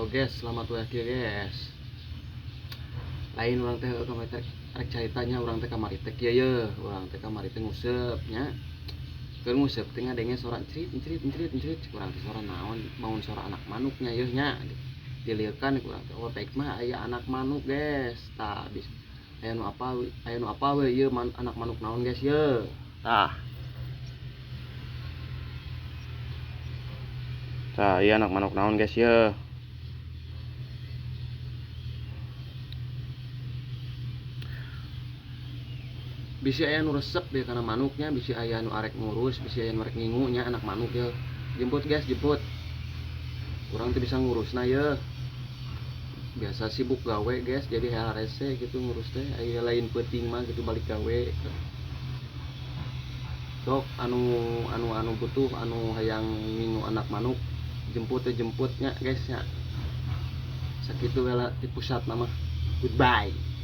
Guys, selamat wae kieu guys. Lain urang teh kamari teh rek caritanya urang teh kamari teh kieu ye, urang teh kamari teh nguseup nya. Keur nguseup teh ngadenge sora cerit cerit cerit cerit, urang teh sora naon, maun sora anak manuknya yeuh nya. Dilieukan ku urang teh, oh baik mah aya anak manuk guys. Tah bis aya nu apa aya nu apa we ieu anak manuk naon guys ye. Tah. Tah ieu anak manuk naon guys ye. Bisi aya nu resep ya karena manuknya, bisi aya nu arek ngurus, bisi aya nu arek ngingu nya anak manuk ye. Jemput guys, jemput. Urang teu bisa ngurusna ye. Biasa sibuk gawe guys, jadi harese gitu ngurus teh. Aya lain peuting mah gitu balik gawe. Sok anu anu anu butuh anu hayang ngingu anak manuk, jemput teh jemputnya guys nya. Sakitu we lah di pusat mah. Goodbye.